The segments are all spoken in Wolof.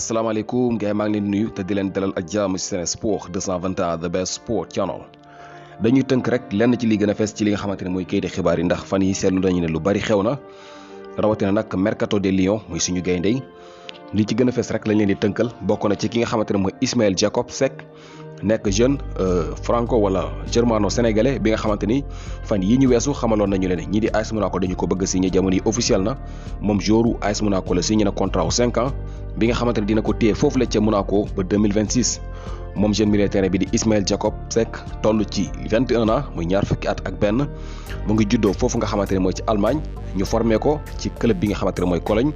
asalaamaaleykum gars yi maa ngi leen di nuyu te di leen dalal ak jàmm ci Sen Sport 221 the best sport channel. dañuy tënk rek lenn ci li gën a fees ci li nga xamante ne mooy kayiti xibaar yi ndax fan yi seetlu nañu ne lu bari xew na rawatina nag mercato des Lions muy suñu gaynde yi li ci gën a fees rek lañ leen di tënkal bokk na ci ki nga xamante ne mooy Ismaël Jakobs Seck nekk jeune franco wala germano sénégalais bi nga xamante ni fan yi ñu weesu xamaloon nañu leen ñii di AS Monaco dañu ko bëgg a signé jamono yi officiel na moom joueur AS Monaco la signé na contrat wu 5 ans bi nga xamante ne dina ko téye foofu la ca Monaco ba 2026 moom jeune milieu terrain bi di Ismaël Jakobs Seck toll ci 21 ans muy ñaar fukki at ak benn mu ngi juddoo foofu nga xamante ne mooy ci Allemagne ñu formé ko ci club bi nga xamante ne mooy Cologne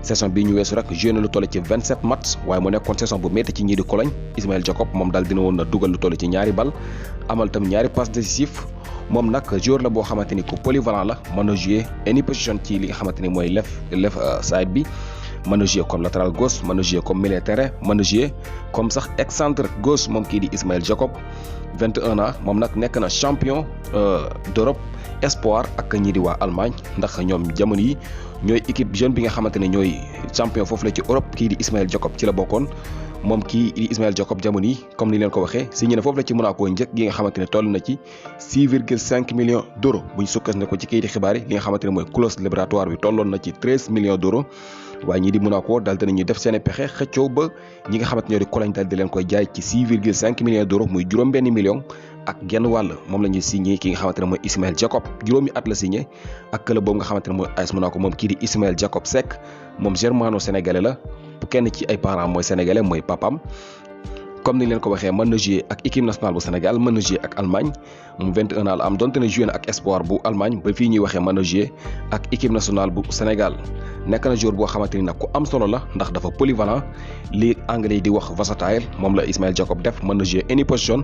saison bi ñu weesu rek joué na lu toll ci 27 matchs waaye mu nekkoon saison bu métti ci ñii di Cologne Ismaël Jakobs moom daal dina woon na dugal lu toll ci ñaari bal amal tam ñaari passe décisif moom nag joueur la boo xamante ni ku polyvalent la mën a jouer any position ci li nga xamante ni mooy left side bi mën a jouer comme latéral gauche mën a jouer comme milieu terrain mën a jouer comme sax excentre gauche moom kii di Ismaël Jakobs 21 ans moom nag nekk na champion d'Europe espoir ak ñii di waa Allemagne ndax ñoom jamono yi ñooy équipe jeune bi nga xamante ne ñooy champion foofu la ci Europe kii di Ismaël Jakobs ci la bokkoon moom kii di Ismaël Jakobs jamono yi comme ni leen ko waxee signé na foofu la ci Monaco njëkk gi nga xamante ne toll na ci 6,5 millions d'euros bu ñu sukkandiku ci kayiti xibaar yi li nga xamante ne mooy clause libératoire bi tolloon na ci 13 millions d'euros waaye ñii di Monaco daal dinañu def seen pexe xëccoo ba ñi nga xamante ñoo di Cologne daal di leen koy jaay ci 6,5 millions d'euros muy juróom-benn million ak genn wàll moom la ñuy signé ki nga xamante ne mooy Ismaël Jakobs juróomi at la signé ak club boobu nga xamante ne mooy AS Monaco moom kii di Ismaël Jakobs Seck moom germano sénégalais la kenn ci ay parents mooy sénégalais mooy papam comme ni leen ko waxee mën na jouer ak équipe nationale bu Sénégal mën na jouer ak Allemagne moom 21 ans la am donte ne joué na ak espoir bu Allemagne ba fii ñuy waxee mën na jouer ak équipe nationale bu Sénégal nekk na joueur boo xamante ni nag ku am solo la ndax dafa polyvalent li anglais yi di wax versatile moom la Ismaël Jakobs def mën na jouer any position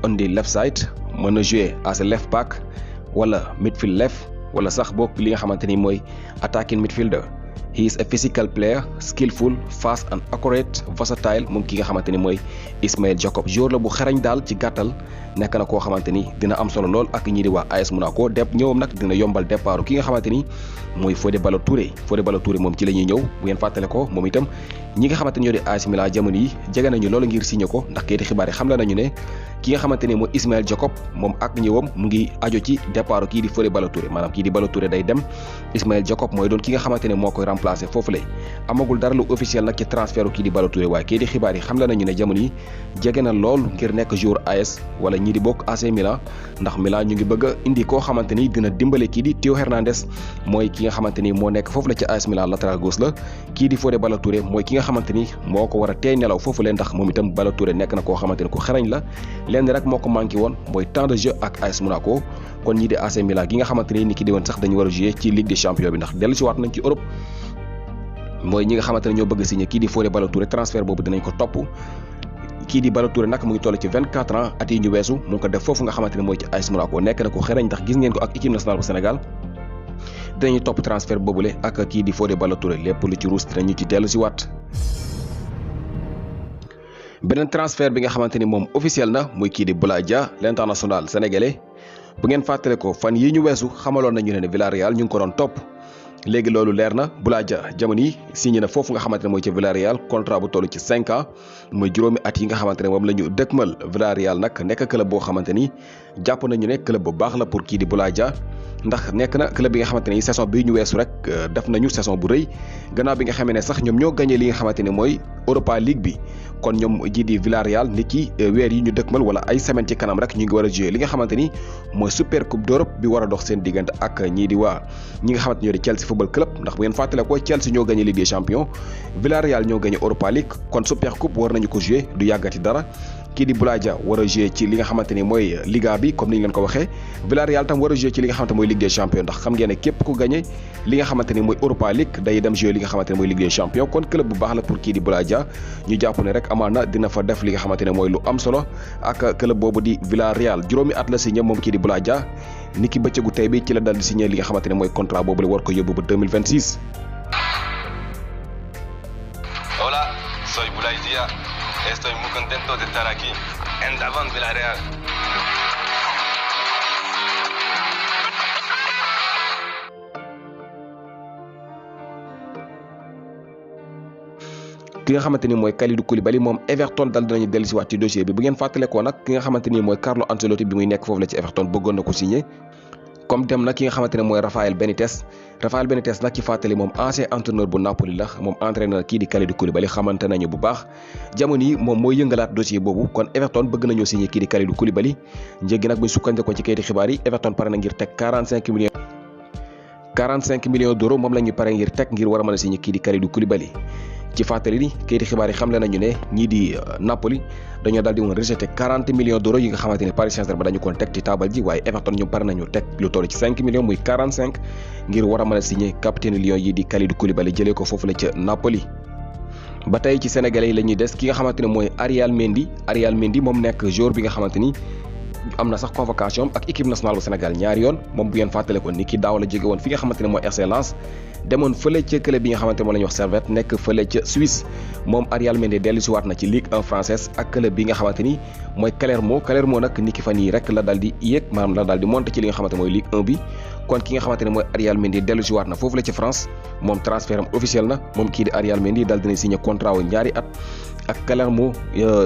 on the left side mën na jouer as a left back wala midfield left wala sax boog li nga xamante ni mooy attacking midfielder. He is a physical player skillful fast and accurate versatile moom ki nga xamante ni mooy Ismaël Jakobs joueur la bu xarañ daal ci gàttal nekk na koo xamante ni dina am solo lool ak ñii di waa AS Monaco ñëwam nag dina yombal départ ki nga xamante ni mooy Fodé Ballo-Touré moom ci la ñuy ñëw bu ngeen fàttale ko moom itam ñi nga xamante ni ñoo di AS Milan jamono yi jege nañu loolu ngir signé ko ndax kayiti xibaar yi xam la nañu ne ki nga xamante ni mooy Ismaël Jakobs moom ak ñëwam mu ngi aju ci départ kii di Fodé Ballo-Touré maanaam kii di Ballo-Touré day dem Ismaël Jakobs mooy doon ki nga xamante ne moo koy remplacer foofu lay amagul dara lu officiel nag ci transfert kii di Ballo-Touré waaye kii di xibaar yi xam la nañu ne jamono yi jege na lool ngir nekk joueur AS wala ñii di bokk AC Milan ndax Milan ñu ngi bëgg a indi koo xamante ni dina dimbale kii di Théo Hernandez mooy ki nga xamante ni moo nekk foofu la ci AS Milan latéral gauche la kii di Fodé Ballo-Touré mooy ki nga xamante ni moo ko war a teey nelaw foofu leen ndax moom itam Ballo-Touré nekk na koo xamante ni ku xarañ la lenn rek moo ko manqué woon mooy temps de jeu ak AS Monaco kon ñii di AC Milan gi nga xamante ni ki di woon sax dañu war a jouer ci Ligue des Champions bi ndax dellu si waat nañ ci Europe mooy ñi nga xamante ne ñoo bëgg a signé kii di Fodé Ballo-Touré transfert boobu dinañ ko topp kii di Ballo-Touré nag mu ngi toll ci 24 ans at yi ñu weesu mu ngi ko def foofu nga xamante ne mooy ci AS Monaco nekk na ko xereñ ndax gis ngeen ko ak équipe nationale bu Sénégal dinañu topp transfert boobule ak kii di Fodé Ballo-Touré lépp lu ci ruus dinañu ci dellu si waat beneen transfert bi nga xamante ni moom officiel na muy kii di Boulaye Dia l'international sénégalais bu ngeen fàttale ko fan yi ñu weesu xamaloon nañu ne Villarreal ñu ngi ko doon topp léegi loolu leer na Boulaye Dia jamono yi signé na foofu nga xamante ne mooy ci Villarreal contrat bu toll ci 5 ans mooy juróomi at yi nga xamante ne moom la ñu dëkkmal Villarreal nag nekk club boo xamante ni jàpp nañu ne club bu baax la pour kii di Boulaye Dia ndax nekk na club bi nga xamante ne saison bii ñu weesu rek def nañu saison bu rëy gannaaw bi nga xamee ne sax ñoom ñoo gagné li nga xamante ne mooy Europa League bi kon ñoom ji di Villarreal nit ki weer yi ñu dëkkmal wala ay semaine ci kanam rek ñu ngi war a jouer li nga xamante ni mooy super coupe d'Europe bi war a dox seen diggante ak ñii di waa ñi nga xamante ñoo di Chelsea football club ndax bu ngeen fàttale ko Chelsea ñoo gagné Ligue des Champions Villarreal ñoo gagné Europa League kon super coupe war nañu ko jouer du yàggati dara kii di Boulaye Dia war a jouer ci li nga xamante ni mooy Liga bi comme ni ñu leen ko waxee Villarreal tam war a jouer ci li nga xamante mooy Ligue des Champions ndax xam ngeen ne képp ku gagné li nga xamante ni mooy Europa League day dem jouer li nga xamante ne mooy Ligue des Champions kon club bu baax la pour kii di Boulaye Dia ñu jàpp ne rek amaana dina fa def li nga xamante ne mooy lu am solo ak club boobu di Villarreal juróomi at la signé moom kii di Boulaye Dia ni ki bëccëgu tey bi ci la dal di signé li nga xamante ne mooy contrat boobu la war ko yóbbu ba 2026. Hola, soy Boulaye Dia. Estoy muy contento de estar aquí. En Davant Villarreal. ki nga xamante ni mooy Kalidou Koulibaly moom Everton dal dinañu dellusiwaat ci dossier bi bu ngeen fàttalikoo nag ki nga xamante ni mooy Carlo Ancelotti bi muy nekk foofu la ci Everton bëggoon na ko signé comme dem na ki nga xamante ne mooy Rafael Benitez nag ci fàttali moom ancien entraîneur bu Napoli la moom entraîneur kii di Kalidou Koulibaly xamante nañu bu baax jamono yi moom mooy yëngalaat dossier boobu kon Everton bëgg nañoo signé kii di Kalidou Koulibaly njëgi nag buñ sukkandikoo ci kayiti xibaar yi Everton pare na ngir teg 45 millions d'euros moom la ñu pare ngir teg ngir war a mën a signé kii di Kalidou Koulibaly ci fàttali ni kayiti xibaar yi xamle nañu ne ñii di Napoli dañoo daal di woon rejeté 40 millions d'euros yi nga xamante ni Paris Saint-Germain dañu koon teg ci taabal ji waaye Everton ñoom pare nañu teg lu toll ci 5 millions muy 45 ngir war a mën a signé capitaine Lions yi di Kalidou Koulibaly jëlee ko foofu la ca Napoli. ba tey ci sénégalais yi la ñuy des ki nga xamante ne mooy Arial Mendy moom nekk joueur bi nga xamante ni am na sax convocation ak équipe nationale bu Sénégal ñaari yoon moom bu ngeen fàttale ko ni ki daaw la jóge woon fi nga xamante ne mooy RC Lens demoon fële ca club bi nga xamante ne moom la ñuy wax Servette nekk fële ca Suisse moom Arial Mendy dellu si waat na ci Ligue 1 française ak club bi nga xamante ni mooy Clermont nag ni ki fan yii rek la daal di yéeg maanaam la daal di monté ci li nga xamante mooy Ligue 1 bi kon ki nga xamante ne mooy Arial Mendy dellu si waat na foofu la ca France moom transfert am officiel na moom kii di Arial Mendy daal dina signé contrat wu ñaari at ak Clermont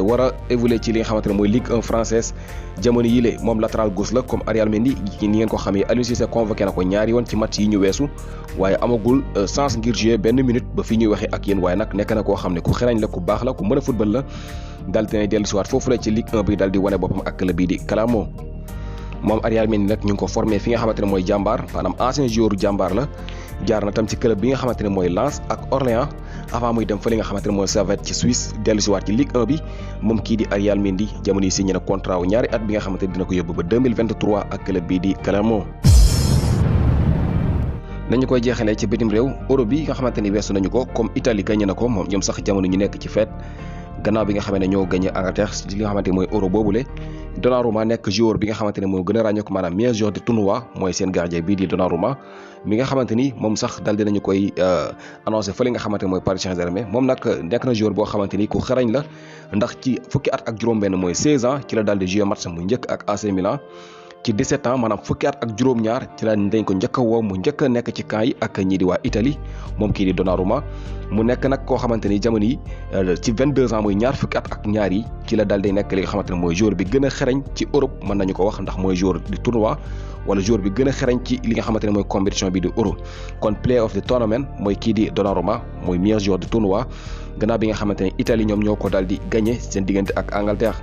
war a évoluer ci li nga xamante ne mooy Ligue 1 française jamono yile moom latéral gauche la comme Arial Mendy ni ngeen ko xamee Aliou Cissé convoqué na ko ñaari yoon ci match yi ñu weesu waaye amagul chance ngir jouer benn minute ba fi ñuy waxee ak yéen waaye nag nekk na koo xam ne ku xereñ la ku baax la ku mën a football la daal dina dellu si waat foofu la ci Ligue 1 bi daal di wane boppam ak club bii di Clermont moom Arial Mendy nag ñu ngi ko formé fi nga xamante ne mooy Jàmbaar maanaam ancien joueur Jàmbaar la jaar na tam ci club bi nga xamante ne mooy Lens ak Orléans avant muy dem fa li nga xamante ne mooy Servette ci Suisse dellu si waat ci Ligue 1 bi moom kii di Arial Mendy jamono yi signé na contrat wu ñaari at bi nga xamante ne dina ko yóbbu ba 2023 ak club bii di Clermont. nañu koy jeexalee ci bitim réew Euro bi nga xamante ni weesu nañu ko comme Italie gagné na ko moom ñoom sax jamono ñu nekk ci fête gannaaw bi nga xamee ne ñoo gagné Angleterre ci li nga xamante ni mooy Euro boobule Donnarumma nekk joueur bi nga xamante ne moo gën a ràññeeku maanaam meilleur joueur de tournoi mooy seen gardien bii di Donnarumma mi nga xamante ni moom sax dal dinañu koy annoncé fële nga xamante ne mooy Paris Saint-Germain moom nag nekk na joueur boo xamante ni ku xarañ la ndax ci fukki at ak juróom-benn mooy 16 ans ci la daal di jouer match mu njëkk ak AC Milan ci 17 ans maanaam fukki at ak juróom-ñaar ci la dañ ko njëkk a woo mu njëkk a nekk ci camp yi ak ñii di waa Italie moom kii di Donnarumma mu nekk nag koo xamante ni jamono yi ci 22 ans mooy ñaar fukki at ak ñaar yi ci la daal day nekk li nga xamante ne mooy joueur bi gën a xereñ ci Europe mën nañu ko wax ndax mooy joueur di tournoi wala joueur bi gën a xereñ ci li nga xamante ne mooy compétition bi di Euro kon player of the tournament mooy kii di Donnarumma mooy meilleur joueur de tournoi gannaaw bi nga xamante ne Italie ñoom ñoo ko daal di gagné seen diggante ak Angleterre